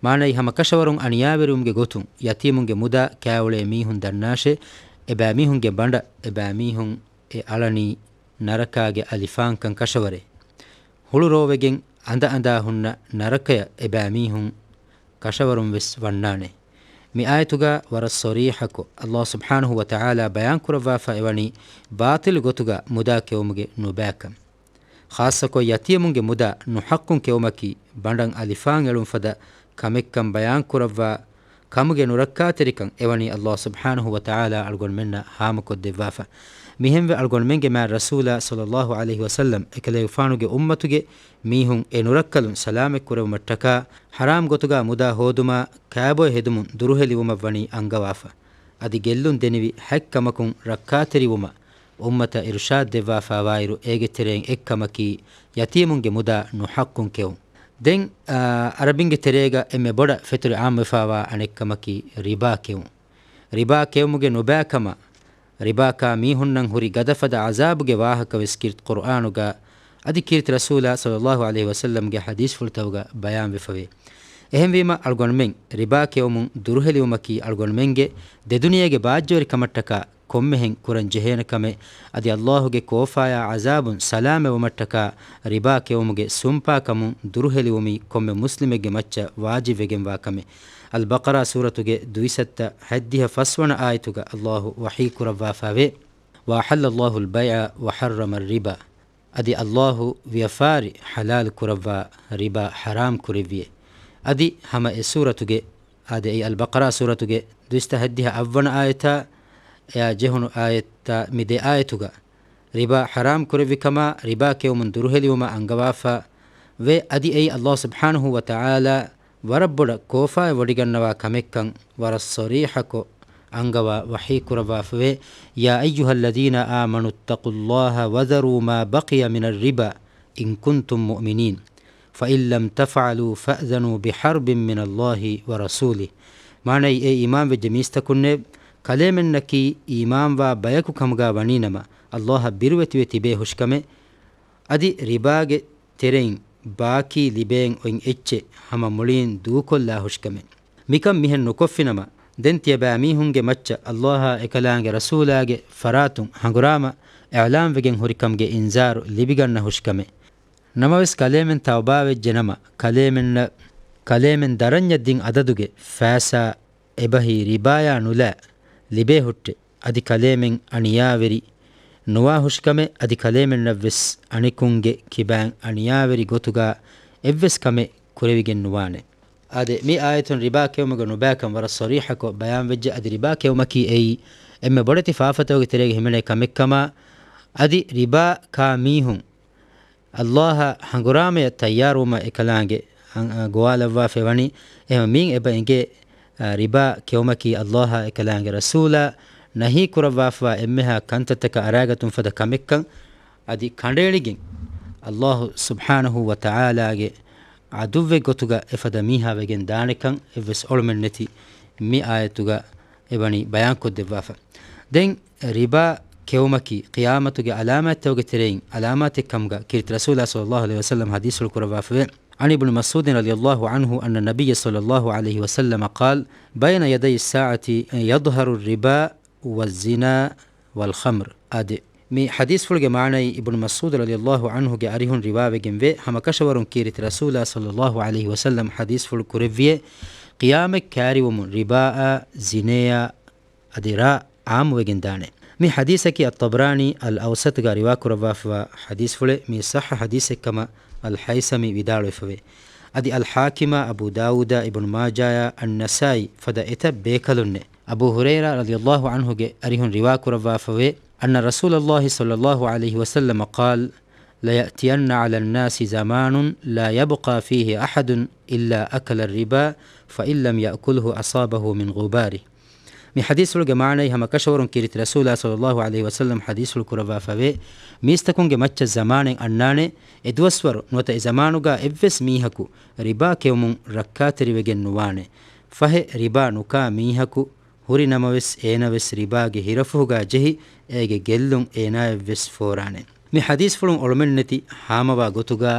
މާނައީ، ހަމަ ކަށަވަރުން އަނިޔާވެރިވުމުގެ ގޮތުން ޔަތީމުންގެ މުދާ ކާއުޅޭ މީހުން ދަންނާށޭ، އެބައިމީހުންގެ ބަނޑަށް އެބައިމީހުން އެ އަޅަނީ ނަރަކާގެ އަލިފާންކަން ކަށަވަރޭ. ހުޅު ރޯވެގެން އަނދަ އަނދާ ހުންނަ ނަރަކަޔަށް އެބައިމީހުން ކަށަވަރުން ވެސް ވަންނާނެ. މި އާޔަތުގަ ވަރަށް ޞަރީޙަކޮށް، ﷲ ސުބްޙާނަހު ވަތަޢާލާ ބަޔާން ކުރައްވާފަ އެވަނީ، ބާޠިލު ގޮތުގަ މުދާ ކެއުމުގެ ނުބައިކަން. ޚާއްޞަކޮށް، ޔަތީމުންގެ މުދާ ނުޙައްޤުން ކެއުމަކީ، ބަނޑަށް އަލިފާން އެޅުން ފަދަ ކަމެއްކަން ބަޔާން ކުރައްވާ ކަމުގެ ނުރައްކާތެރިކަން އެވަނީ، ﷲ ސުބްޙާނަހު ވަތަޢާލާ އަޅުގަނޑުމެންނަށް ހާމަކޮށްދެއްވާފަ. މިހެންވެ، އަޅުގަނޑުމެންގެ މާތް ރަސޫލާ ޞައްލައްލާހު ޢަލައިހި ވަސައްލަމް އެކަލޭގެފާނުގެ އުއްމަތުގެ މީހުން އެ ނުރައްކަލުން ސަލާމަތް ކުރެވުމަށްޓަކާ، ޙަރާމް ގޮތުގަ މުދާ ހޯދުމާ ކާބޮއެ ހެދުމުން ދުރުހެލިވުމަށްވަނީ އަންގަވާފަ. އަދި ގެއްލުން ދެނިވި ހަތް ކަމަކުން ރައްކާތެރިވުމަށް އުއްމަތަށް އިރުޝާދު ދެއްވާފައިވާއިރު، އޭގެ ތެރެއިން އެއްކަމަކީ، ޔަތީމުންގެ މުދާ ނުޙައްޤުން ކެއުން. ދެން، އާ، ޢަރަބިންގެ ތެރޭގަ އެންމެ ބޮޑަށް ފެތުރި ޢާއްމުވެފައިވާ އަނެއްކަމަކީ ރިބާ ކެއުން. ރިބާ ކެއުމުގެ ނުބައިކަމާ، ރިބާކާ މީހުންނަށް ހުރި ގަދަފަދަ ޢަޒާބުގެ ވާހަކަވެސް ކީރިތި ޤުރުއާނުގަ އަދި ކީރިތި ރަސޫލާ ޞައްލައްލާހު ޢަލައިހި ވަސައްލަމްގެ ޙަދީޘްފުޅުތަކުގަ ބަޔާންވެފަވޭ. އެހެންވީމަ، އަޅުގަނޑުމެން ރިބާ ކެއުމުން ދުރުހެލިވުމަކީ އަޅުގަނޑުމެންގެ ދެދުނިޔޭގެ ބާއްޖަވެރިކަމަށްޓަކާ ކޮންމެހެން ކުރަން ޖެހޭނެ ކަމެއް، އަދި ﷲ ގެ ކޯފާޔާ ޢަޒާބުން ސަލާމަތްވުމަށްޓަކާ ރިބާ ކެއުމުގެ ސުންޕާކަމުން ދުރުހެލިވުމީ ކޮންމެ މުސްލިމެއްގެ މައްޗަށް ވާޖިބްވެގެންވާ ކަމެއް. އަލްބަޤަރާ ސޫރަތުގެ ދުއިސައްތަ ހަތްދިހަ ފަސްވަނަ އާޔަތުގަ ﷲ ވަޙީ ކުރައްވާފައެވެ. وأحل الله البيع وحرم الربا. އަދި ﷲ ވިޔަފާރި ޙަލާލު ކުރައްވާ، ރިބާ ޙަރާމް ކުރެއްވިއޭ. އަދި ހަމަ އެ ސޫރަތުގެ، އާދެ، އެއީ އަލްބަޤަރާ ސޫރަތުގެ ދުއިސައްތަ ހަތްދިހަ އަށްވަނަ އާޔަތާ، އެއާ ޖެހުނު އާޔަތާ މި ދެ އާޔަތުގަ ރިބާ ޙަރާމް ކުރެއްވި ކަމާ، ރިބާ ކެއުމުން ދުރުހެލިވުމަށް އަންގަވާފަ ވޭ. އަދި އެއީ ﷲ ސުބްޙާނަހު ވަތަޢާލާ ވަރަށް ބޮޑަށް ކޯފާއެއް ވޮޑިގަންނަވާ ކަމެއްކަން ވަރަށް ޞަރީޙަކޮށް އަންގަވާ ވަޙީ ކުރައްވާފަވޭ. يا أيها الذين آمنوا اتقوا الله وذروا ما بقي من الربا إن كنتم مؤمنين فإن لم تفعلوا فأذنوا بحرب من الله ورسوله. މާނައީ، އޭ އީމާންވެއްޖެ މީސްތަކުންނޭ، ކަލޭމެންނަކީ އީމާންވާ ބަޔަކު ކަމުގަ ވަނީނަމަ، ﷲ އަށް ބިރުވެތިވެ ތިބޭ ހުށިކަމެއް، އަދި ރިބާގެ ތެރެއިން ބާކީ ލިބޭން އޮތް އެއްޗެއް ހަމަ މުޅީން ދޫކޮށްލާ ހުށިކަމެއް. މިކަން މިހެން ނުކޮށްފިނަމަ، ދެން ތިޔަބައިމީހުންގެ މައްޗަށް ﷲ އާ އެކަލާނގެ ރަސޫލާގެ ފަރާތުން ހަނގުރާމަ އިޢުލާންވެގެން ހުރިކަމުގެ އިންޒާރު ލިބިގަންނަ ހުށިކަމެއް. ނަމަވެސް، ކަލޭމެން ތައުބާވެއްޖެނަމަ، ކަލޭމެންނަށް، ކަލޭމެން ދަރަންޏަށް ދިން އަދަދުގެ ފައިސާ އެބަހީ ރިބާޔާ ނުލާ ލިބޭ ހުއްޓެ. އަދި ކަލޭމެން އަނިޔާވެރި ނުވާ ހުށިކަމެއް، އަދި ކަލޭމެންނަށްވެސް އަނެކުންގެ ކިބައިން އަނިޔާވެރި ގޮތުގަ އެއްވެސް ކަމެއް ކުރެވިގެން ނުވާނެ. އާދެ، މި އާޔަތުން ރިބާ ކެއުމުގެ ނުބައިކަން ވަރަށް ޞަރީޙަކޮށް ބަޔާންވެއްޖެ. އަދި ރިބާ ކެއުމަކީ އެއީ އެންމެ ބޮޑެތި ފާފަތަކުގެ ތެރޭގަ ހިމެނޭ ކަމެއްކަމާ، އަދި ރިބާ ކާ މީހުން ﷲ އާ ހަނގުރާމަޔަށް ތައްޔާރުވުމަށް އެކަލާނގެ އަން-، އަ، ގޮވާލައްވާފައިވަނީ. އެހެން މީން އެބަ އެނގޭ، އަ، ރިބާ ކެއުމަކީ ﷲ އާ އެކަލާނގެ ރަސޫލާ ނަހީ ކުރައްވާފައިވާ އެންމެހާ ކަންތައްތަކަށް އަރާގަތުން ފަދަ ކަމެއްކަން، އަދި ކަނޑައެޅިގެން ﷲ ސުބްޙާނަހު ވަ ތަޢާލާގެ ޢަދުއްވެއް ގޮތުގަ އެފަދަ މީހާ ވެގެން ދާނެކަން އެއްވެސް އޮޅުމެއްނެތި މި އާޔަތުގަ އެވަނީ ބަޔާންކޮށްދެއްވާފަ. ދެން ރިބާ ކެއުމަކީ ޤިޔާމަތުގެ ޢަލާމާތްތަކުގެ ތެރެއިން ޢަލާމާތެއް ކަމުގަ ކީރިތި ރަސޫލާ ޞައްލައްލާހު ޢަލައިހި ވަސައްލަމަ ޙަދީޘްފުޅު ކުރައްވާފަވޭ. عن ابن مسعود رضي الله عنه أن النبي صلى الله عليه وسلم قال: بين يدي الساعة يظهر الربا والزنا والخمر. އާދެ، މި ޙަދީޘްފުޅުގެ މާނައީ އިބްނު މަސްޢޫދު ރަޟިޔައްލާހު ޢަންހުގެ އަރިހުން ރިވާވެގެންވޭ، ހަމަކަށަވަރުން ކީރިތި ރަސޫލާ ޞައްލައްލާހު ޢަލައިހި ވަސައްލަމަ ޙަދީޘްފުޅު ކުރެއްވިއޭ، ޤިޔާމަތް ކައިރިވުމުން ރިބާއާ، ޒިނޭއާ، އަދި ރާ ޢާއްމުވެގެން ދާނެ. މި ޙަދީޘަކީ އައްޠަބަރާނީ އަލް އައުސަތުގަ ރިވާކުރައްވާފަވާ ޙަދީޘްފުޅެއް. މީ ޞައްޙަ ޙަދީޘެއްކަމަށް އަލް ޙައިސަމީ ވިދާޅުވެފަވޭ. އަދި އަލް ޙާކިމާ، އަބޫ ދާވޫދާ، އިބްނު މާޖާޔާ، އައް ނަސާއީ ފަދަ އެތައް ބޭކަލުންނެއް. އަބޫ ހުރައިރާ ރަޟިޔައްލާހު ޢަންހުގެ އަރިހުން ރިވާކުރައްވާފަވޭ، أن رسول الله صلى الله عليه وسلم قال: ليأتين على الناس زمان لا يبقى فيه أحد إلا أكل الربا، فإن لم يأكله أصابه من غباره. މި ޙަދީޘްފުޅުގެ މާނައީ، ހަމަކަށަވަރުން ކީރިތި ރަސޫލާ ޞައްލައްލާހު ޢަލައިހި ވަސައްލަމަ ޙަދީޘްފުޅު ކުރައްވާފަވޭ، މީސްތަކުންގެ މައްޗަށް ޒަމާނެއް އަންނާނެ، އެދުވަސްވަރު ނުވަތަ އެ ޒަމާނުގަ އެއްވެސް މީހަކު ރިބާ ކެއުމުން ރައްކާތެރިވެގެން ނުވާނެ. ފަހެ ރިބާ ނުކާ މީހަކު ހުރި ނަމަވެސް، އޭނަވެސް ރިބާގެ ހިރަފުހުގަ ޖެހި، އޭގެ ގެއްލުން އޭނާޔަށްވެސް ފޯރާނެ. މި ޙަދީޘްފުޅުން އޮޅުމެއްނެތި ހާމަވާ ގޮތުގަ،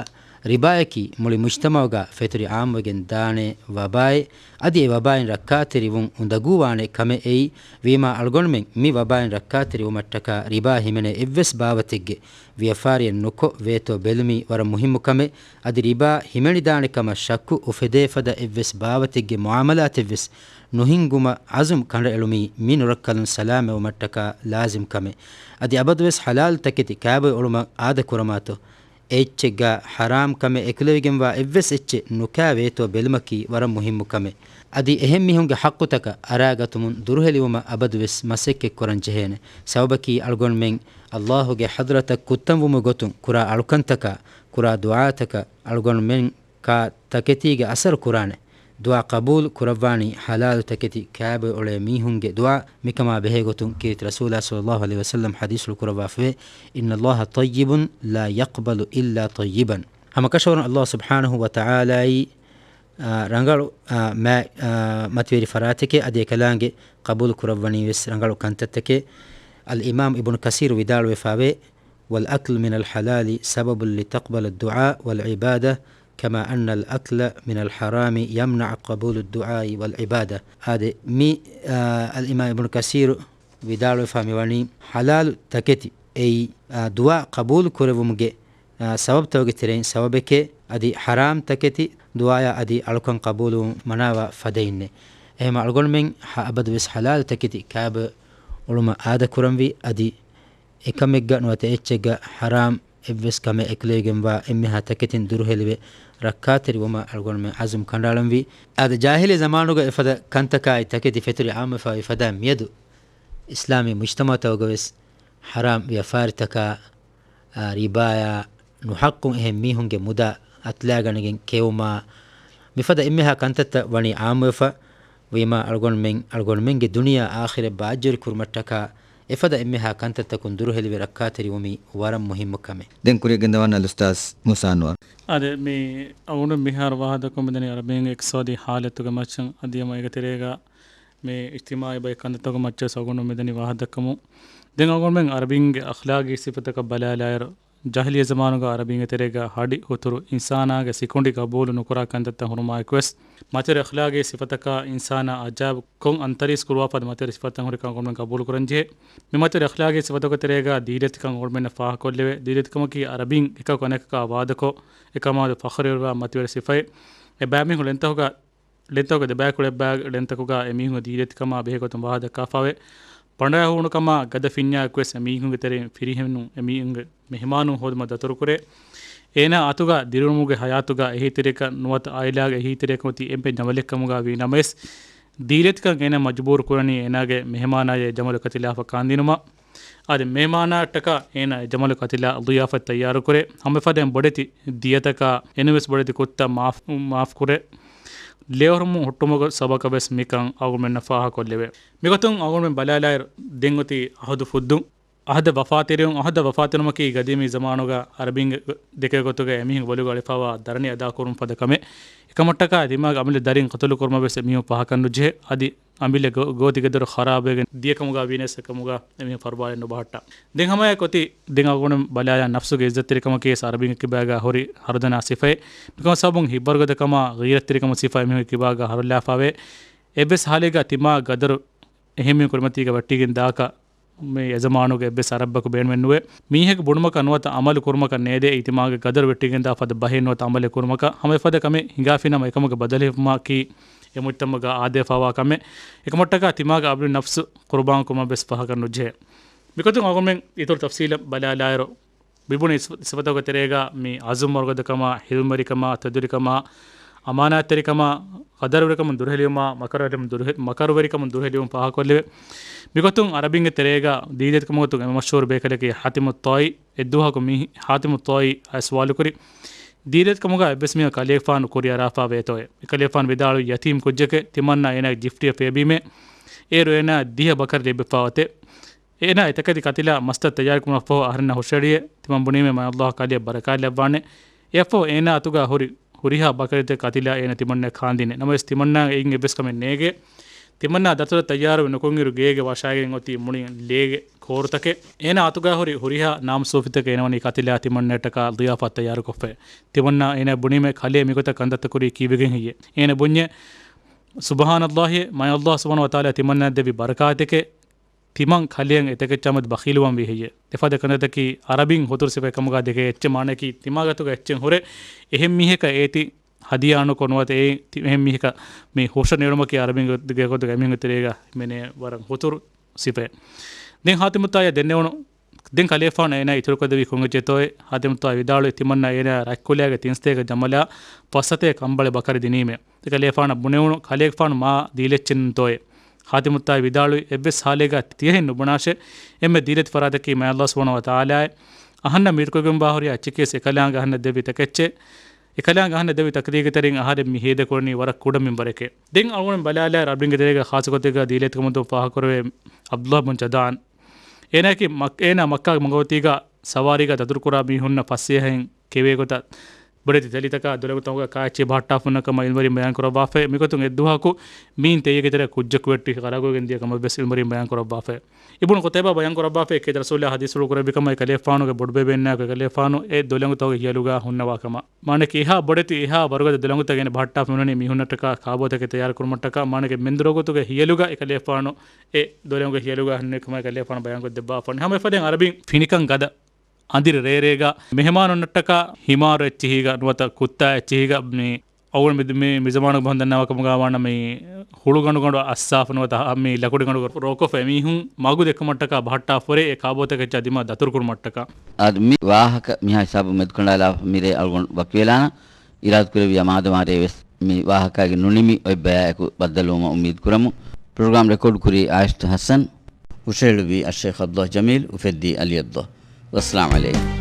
ރިބާޔަކީ މުޅި މުޖްތަމަޢުގަ ފެތުރި ޢާއްމުވެގެން ދާނެ ވަބާއެއް. އަދި އެ ވަބާއިން ރައްކާތެރިވުން އުނދަގޫވާނެ ކަމެއް އެއީ. ވީމާ އަޅުގަނޑުމެން މި ވަބާއިން ރައްކާތެރިވުމަށްޓަކާ ރިބާ ހިމެނޭ އެއްވެސް ބާވަތެއްގެ ވިޔަފާރިއެއް ނުކޮށް ވޭތޯ ބެލުމީ ވަރަށް މުހިއްމު ކަމެއް. އަދި ރިބާ ހިމެނިދާނެ ކަމަށް ޝައްކު އުފެދޭ ފަދަ އެއްވެސް ބާވަތެއްގެ މުޢާމަލާތެއްވެސް ނުހިންގުމަށް ޢަޒުމް ކަނޑައެޅުމީ މި ނުރައްކަލުން ސަލާމަތްވުމަށްޓަކާ ލާޒިމް ކަމެއް. އަދި އަބަދުވެސް ޙަލާލު ތަކެތި ކާބޮއި އުޅުމަށް އާދަ ކުރަމާތޯ، އެއްޗެއްގަ ޙަރާމް ކަމެއް އެކުލެވިގެންވާ އެއްވެސް އެއްޗެއް ނުކާ ވޭތޯ ބެލުމަކީ ވަރަށް މުހިއްމު ކަމެއް. އަދި އެހެން މީހުންގެ ޙައްޤުތަކަށް އަރާގަތުމުން ދުރުހެލިވުމަށް އަބަދުވެސް މަސައްކަތް ކުރަން ޖެހޭނެ. ސަބަބަކީ އަޅުގަނޑުމެން ﷲ ގެ ޙަޟްރަތަށް ކުއްތަންވުމުގެ ގޮތުން ކުރާ އަޅުކަންތަކާ، ކުރާ ދުޢާތަކަށް އަޅުގަނޑުމެން ކާ ތަކެތީގެ އަސަރު ކުރާނެ. ދުޢާ ޤަބޫލު ކުރައްވާނީ ޙަލާލު ތަކެތި ކާބޮއި އުޅޭ މީހުންގެ ދުޢާ. މިކަމާ ބެހޭ ގޮތުން ކީރިތި ރަސޫލާ ޞައްލައްލާހު ޢަލައިހި ވަސައްލަމަ ޙަދީޘްފުޅު ކުރައްވާފަވޭ، إن الله طيب لا يقبل إلا طيبا. ހަމަކަށަވަރުން ﷲ ސުބްޙާނަހު ވަތަޢާލާއީ، އާ، ރަނގަޅު، އާ، މާ-، އާ، މަތިވެރި ފަރާތެކޭ، އަދި އެކަލާނގެ ޤަބޫލު ކުރައްވަނީ ވެސް ރަނގަޅު ކަންތައްތަކޭ. އަލްއިމާމް އިބްނު ކަސީރު ވިދާޅުވެފަވޭ، والأكل من الحلال سبب لتقبل الدعاء والعبادة، كما أن الأكل من الحرام يمنع قبول الدعاء والعبادة. އާދެ، މި، އާ، އަލްއިމާމް އިބްނު ކަސީރު ވިދާޅުވެފަ މިވަނީ، ޙަލާލު ތަކެތި އެއީ، އާ، ދުޢާ ޤަބޫލު ކުރެވުމުގެ، އާ، ސަބަބުތަކުގެ ތެރެއިން ސަބަބެކޭ. އަދި ޙަރާމް ތަކެތި ދުޢާޔާ އަދި އަޅުކަން ޤަބޫލުވުން މަނާވާ ފަދައިންނޭ. އެހެމަ އަޅުގަނޑުމެން ހަ-، އަބަދުވެސް ޙަލާލު ތަކެތި ކާބޮއި އުޅުމަށް އާދަ ކުރަންވީ. އަދި އެކަމެއްގަ ނުވަތަ އެއްޗެއްގަ ޙަރާމް އެއްވެސް ކަމެއް އެކުލެވިގެންވާ އެންމެހާ ތަކެތިން ދުރުހެލިވެ، ރައްކާތެރިވުމަށް އަޅުގަނޑުމެން ޢަޒުމް ކަނޑައަޅަންވީ. އާދެ، ޖާހިލީ ޒަމާނުގަ އެފަދަ ކަންތަކާއި ތަކެތި ފެތުރި ޢާއްމުވެފައި ފަދަ މިއަދު އިސްލާމީ މުޖްތަމަޢުތަކުގަވެސް ޙަރާމް ވިޔަފާރިތަކާ، އާ، ރިބާޔާ، ނުޙައްޤުން އެހެން މީހުންގެ މުދާ އަތުލާގަނެގެން ކެއުމާ، މިފަދަ އެންމެހާ ކަންތައްތައް ވަނީ ޢާއްމުވެފަ. ވީމާ އަޅުގަނޑުމެން، އަޅުގަނޑުމެންގެ ދުނިޔެއާ އާޚިރަތް ބާއްޖަވެރި ކުރުމަށްޓަކާ އެފަދަ އެންމެހާ ކަންތައްތަކުން ދުރުހެލިވެ ރައްކާތެރިވުމީ ވަރަށް މުހިއްމު ކަމެއް. ދެން ކުރިއަށް ގެންދަވާން އަލްއުސްތާޛް މޫސާ އަންވަރު. އާދެ، މި އަޅުގަނޑު މިހާރު ވާހަކަ ދައްކަމުން މިދަނީ ޢަރަބީންގެ އިޤްތިޞާދީ ޙާލަތުގެ މައްޗަށް. އަދި އެމަ އޭގެ ތެރޭގަ މި އިޖްތިމާޢީ ބައެއް ކަންތައްތަކުގެ މައްޗަށް އަޅުގަނޑު މިދަނީ ވާހަކަ ދައްކަމުން. ދެން އަޅުގަނޑުމެން ޢަރަބީންގެ އަޚްލާގީ ސިފަތަކަށް ބަލާލާއިރު، ޖާހިލިއްޔަ ޒަމާނުގަ ޢަރަބީންގެ ތެރޭގަ ހަޑި ހުތުރު އިންސާނާގެ ސިކުނޑި ޤަބޫލު ނުކުރާ ކަންތައްތައް ހުރުމާއެކުވެސް، މަތިވެރި އަޚްލާގީ ސިފަތަކާ އިންސާނާ ޢަޖާއިބު ކޮން އަންތަރީސް ކުރުވާފަދަ މަތިވެރި ސިފަތައް ހުރިކަން އަޅުގަނޑުމެން ޤަބޫލު ކުރަންޖެހޭ. މި މަތިވެރި އަޚްލާގީ ސިފަތަކުގެ ތެރޭގަ ދީލަތިކަން އަޅުގަނޑުމެންނަށް ފާހަގަކޮށްލެވޭ. ދީލަތިކަމަކީ ޢަރަބީން އެކަކު އަނެކަކާ ވާދަކޮށް، އެކަމާ ފަޚުރުވެރިވާ މަތިވެރި ސިފައެއް. އެބައިމީހުން ޅެންތަކުގަ ޅެންތަކުގެ ދެބައިކުޅައެއްބައި ޅެންތަކުގަ އެމީހުންގެ ދީލަތިކަމާ ބެހޭގޮތުން ވާހަކަ ދައްކާފައިވޭ. ބަނޑާހޫނުކަމާ ގަދަ ފިންޏާ އެކުވެސް އެމީހުންގެ ތެރެއިން ފިރިހެނުން އެމީހުންގެ މެހެމާނުން ހޯދުމަށް ދަތުރުކުރޭ. އޭނާ އަތުގަ ދިރިއުޅުމުގެ ޙަޔާތުގަ އެހީތެރިޔަކަށް ނުވަތަ ޢާއިލާގެ އެހީތެރިޔަކަށް އޮތީ އެންމެ ޖަމަލެއްކަމުގަ ވީ ނަމަވެސް، ދީލަތިކަން އޭނާ މަޖުބޫރު ކުރަނީ އޭނާގެ މެހެމާނާޔަށް ޖަމަލު ކަތިލާފަ ކާންދިނުމަށް. އަދި މެހެމާނާއަށްޓަކާ އޭނާ އެ ޖަމަލު ކަތިލާ ޟިޔާފަތް ތައްޔާރުކުރޭ. ހަމައެފަދައިން ބޮޑެތި ދިޔަތަކާ އެނޫންވެސް ބޮޑެތި ކުއްތައް މާފް، މާފްކުރޭ. ލޭއުރުމުން ހުއްޓުމުގެ ސަބަބަކަށް ވެސް މިކަން އަޅުގަނޑުމެންނަށް ފާހަގަކޮށްލެވޭ. މިގޮތުން އަޅުގަނޑުމެން ބަލާލާއިރު، ދެން އޮތީ އަހުދު ފުއްދުން. އަހަދަށް ވަފާތެރިވުން، އަހަދަށް ވަފާތެރުމަކީ ގަދީމީ ޒަމާނުގަ ޢަރަބީންގެ ދެކޭ ގޮތުގަ އެމީހުން ބޮލުގަ އަޅިފައިވާ ދަރަނި އަދާކުރުން ފަދަ ކަމެއް. އެކަމަށްޓަކާ ތިމާގެ އަމިއްލަ ދަރިން ޤަތުލު ކުރުމަށް ވެސް އެމީހުން ފަހަކަށް ނުޖެހޭ. އަދި އަމިއްލަ ގޯ-، ގޯތިގެދޮރު ޚަރާބުވެގެން ދިޔަކަމުގަ ވީނަސް އެކަމުގަ އެމީހުން ފަރުބާލެއް ނުބަހައްޓާ. ދެން ހަމައެއާ އޮތީ ދެން އަޅުގަނޑު ބަލާލާ ނަފްސުގެ އިއްޒަތްތެރިކަމަކީ ވެސް އަރަބިންގެ ކިބާގަ ހުރި ހަރުދަނާ ސިފައެއް. މިކަމަށް ސަބަބުން ހިތްވަރުގަދަކަމާ ޣީރަތްތެރިކަމު ސިފަ އެމީހުންގެ ކިބާގަ ހަރުލާފާވޭ. އެއްވެސް ހާލެއްގަ ތިމާ ގަދަރު އެހެންމީހުން ކުރިމަތީގަ ވެއްޓިގެން ދާކަށް މި އެޒަމާނުގެ އެއްވެސް އަރަބަކު ބޭނުމެއް ނުވޭ. މީހަކު ބުނުމަކަށް ނުވަތަ އަމަލު ކުރުމަކަށް ނޭދޭ ތިމާގެ ގަދަރު ވެއްޓިގެން ދާ ފަދަ ބަހެއް ނުވަތަ އަމަލެއް ކުރުމަކަށް. ހަމަ އެފަދަ ކަމެއް ހިނގާފިނަމަ އެކަމުގެ ބަދަލު ހިފުމަކީ އެ މުޖްތަމަޢުގަ އާދަވެފާވާ ކަމެއް. އެކަމަށްޓަކާ ތިމާގެ އަމިއްލަ ނަފްސު ޤުރުބާން ކުރުމަށް ވެސް ފަހަކަށް ނުޖެހޭ. މިގޮތުން އަޅުގަނޑުމެން އިތުރު ތަފްސީލަށް ބަލާލާއިރު، މިބުނި ސިފަތަކުގެ ތެރޭގަ މި އަޒުމް ވަރުގަދަކަމާ، ހިލްމުވެރިކަމާ، ތެދުވެރިކަމާ، އަމާނާތްތެރިކަމާ، ޤަދަރުވެރިކަމުން ދުރުހެލިވުމާ، މަކަރުވެރިކަމުން ދުރުހެ-، މަކަރުވެރިކަމުން ދުރުހެލިވުން ފާހަގަކޮށްލެވޭ. މިގޮތުން އަރަބިންގެ ތެރޭގަ ދީލަތި ކަމުގެ ގޮތުން އެންމެ މަޝްހޫރު ބޭކަލަކީ ޙާތިމުއް ޠާއީ. އެއްދުވަހަކު މީ ޙާތިމުއް ޠާއީއާ ސުވާލުކުރި، ދީލަތި ކަމުގަ އެއްވެސް މީހަކު ކަލޭގެފާނު ކުރިއަރާފަ ވޭތޯއޭ؟ ކަލޭގެފާނު ވިދާޅުވި ޔަތީމް ކުއްޖެކޭ، ތިމަންނާ އޭނާގެ ޖިފްޓިއަށް ފޭބީމޭ. އޭރު އޭނާ ދިހަ ބަކަރި ލިބިފަ އޮތޭ. އޭނާ އެތަކެތި ކަތިލާ މަސްތައް ތައްޔާރުކުރުމަށްފަހު އަހަރެންނަށް ހުށައެޅިއޭ. ތިމަން ބުނީމޭ މާތްﷲ ކަލެއަށް ބަރަކާތް ލައްވާނެ. އެއަށްފަހު އޭނާ އަތުގަ ހުރި ހުރިހާ ބަކަރިތައް ކަތިލާ އޭނަ ތިމަންނައަށް ކާންދިނޭ. ނަމަވެސް ތިމަންނާ އެއިން އެއްވެސް ކަމެއް ނޭގޭ. ތިމަންނާ ދަތުރަށް ތައްޔާރުވެ ނުކުންއިރު ގޭގެ ވަށާގެން އޮތީ މުޅި ލޭގެ ކޯރުތަކެއް. އޭނާ އަތުގަ ހުރި ހުރިހާ ނާމް ސޫފިތަކެއް އޭނަ ވަނީ ކަތިލާ ތިމަންނައަށްޓަކާ ޟިޔާފާތް ތައްޔާރުކޮށްފައޭ. ތިމަންނާ އޭނަ ބުނީމޭ ކަލޭ މިގޮތަށް ކަންތައްތައް ކުރީ ކީއްވެގެން ހެއްޔޭ؟ އޭނަ ބުންޏޭ ސުބްޙާނަﷲ، މާތްﷲ ސުބްޙާނަހޫ ވަތަޢާލާ ތިމަންނައަށް ދެއްވި ބަރަކާތެކޭ. ތިމަން ކަލެއަށް އެތަކެއްޗާމެދު ބަޚީލުވާން ވީ ހެއްޔޭ؟ އެފަދަ ކަންތައްތަކީ އަރަބިން ހުތުރު ސިފައެއް ކަމުގަ ދެކޭ. އެއްޗެއް މާނައަކީ ތިމާގެ އަތުގަ އެއްޗެއް ހުރެ އެހެން މީހަކަށް އޭތި ހަދިޔާ ނުކޮށް ނުވަތަ އެ ތި-، އެހެން މީހަކަށް މި ހުށަ ނެރުމަކީ އަރަބިންގެ ގެ-، ގެ ގޮތުގަ އެމީހުންގެ ތެރޭގަ ހިމެނޭ ވަރަށް ހުތުރު ސިފައެއް. ދެން ޙާތިމުއް ޠާއީއަށް ދެންނެވުނު، ދެން ކަލޭފާނު އޭނާ އިތުރުކޮށްދެއްވީ ކޮން އެއްޗެއްތޯއޭ؟ ޙާތިމުއް ޠާއީ ވިދާޅުވި ތިމަންނާ އޭނާ ރަތްކުލައިގެ ތިންސަތޭކަ ޖަމަލާ ފަސްސަތޭކަ ކަނބަޅެއް ބަކަރި ދިނީމޭ. ދެން ކަލޭފާނަށް ބުނެވުނު ކަލޭގެފާނު މާ ދީލަތްޗިންތޯއޭ؟ ޙާތިމުއް ޠާއީ ވިދާޅުވި އެއްވެސް ޙާލެއްގަ ތިޔަހެން ނުބުނާށޭ. އެންމެ ދީލަތި ފަރާތަކީ މާތްﷲ ސުބްޙާނަހޫ ވަތަޢާލާއޭ. އަހަންނަށް މި އިތުރުކޮށްގެންވާ ހުރިހާ އެއްޗަކީ ވެސް އެކަލާނގެ އަހަންނަށް ދެއްވި ތަކެއްޗެއް. އެކަލާނގެ އަހަންނަށް ދެއްވި ތަޤްދީރުގެ ތެރެއިން އަހަރެން މި ހޭދަކުރަނީ ވަރަށް ކުޑަ މިންވަރެކޭ. ދެން އަޅުގަނޑު ބަލާލާއިރު އަރަބިންގެ ތެރޭގަ ޚާއްޞަ ގޮތެއްގަ ދީލަތިކަމުގެ ގޮތުން ފާހަގަކުރެވޭ ޢަބްދުﷲ ބިން ޖަދާން. އޭނާއަކީ މައް-، އޭނާ މައްކާގެ މަގުމަތީގަ ސަވާރީގަ ދަތުރުކުރާ މީހުންނަށް ފަސޭހައިން ކެވޭ ގޮތަށް ބޮޑެތި ތެލިތަކާ ދޮލަތަކުގަ ކާއެއްޗެއް ބަހައްޓާފަ ހުންނަ ކަމަށް ޢިލްމުވެރިން ބަޔާން ކުރައްވާފައި. މިގޮތުން އެއްދުވަހަކު މީން ތެއްޔެއްގެ ތެރެއަށް ކުއްޖަކު ވެއްޓި ހަރަގަވެގެން ދިޔަ ކަމަށް ވެސް ޢިލްމުވެރިން ބަޔާން ކުރައްވާފައި. އިބްނު ޤުތައިބާ ބަޔާން ކުރައްވާފައި، އެކީ ރަސޫލާ ޙަދީޘްފުޅު ކުރެއްވި ކަމަށް އެކަލޭފާނުގެ ބޮޑުބޭބެއްނާއެކު އެކަލޭފާނު އެ ދޮލަނގުތަކުގެ ހިޔަލުގަ ހުންނަވާ ކަމަށް. މާނައަކީ އެހާ ބޮޑެތި އެހާ ވަރުގަދަ ދޮލަނގުތައް އޭނަ ބަހައްޓާފަ ހުންނަނީ މީހުންނަށްޓަކާ ކާބޯތަކެއް ތައްޔާރު ކުރުމަށްޓަކާ. މާނައަކީ މެންދުރުވަގުތުގެ ހިޔަލުގަ އެކަލޭފާނު އެ ދޮލަނގުގެ ހިޔަލުގަ ހުންނެވި ކަމަށް އެކަލޭފާނު ބަޔާންކޮށްދެއްވާފަ ވަނީ. ހަމަ އެފަދައިން އަރަބިން ފިނިކަން ގަދަ އަނދިރި ރޭރޭގަ މެހެމާނުންނަށްޓަކާ ހިމާރު އެއްޗިހީގަ ނުވަތަ ކުއްތާ އެއްޗިހީގަ މި އަޅުގަނޑު މި، މި، މި ޒަމާނުގަ ބަހަން ދަންނަވާ ކަމުގަ ވާނަމަ މި ހުޅުގަނޑުގަނޑު އައްސާފަ ނުވަތަ މި ލަކުޑިގަނޑު ރޯކޮށްފަ އެމީހުން މަގު ދެއްކުމަށްޓަކާ ބަހައްޓާފަ ހުރޭ އެ ކާބޯތަކެއްޗާ ދިމާ ދަތުރުކުރުމަށްޓަކާ. އަދި މި ވާހަކަ މިހާ ހިސާބުން މެދުކަނޑާލާފަ މިރޭ އަޅުގަނޑު ވަކިވެލާނަން. އިރާދަކުރެއްވިޔާ މާދަމާރޭ ވެސް މި ވާހަކައިގެ ނުނިމި އޮތް ބަޔާއެކު ބައްދަލުވުމަށް އުއްމީދު ކުރަމު. ޕްރޮގްރާމް ރެކޯޑް ކުރީ އާއިޝްތު ޙަސަން، ހުށަހެޅުއްވީ އައްޝައިޚް ޢަބްދުﷲ ޖަމީލް، އުފެއްދީ ޢަލީ ޢަބްދުﷲ. ވައްސަލާމް ޢަލައިކުމް.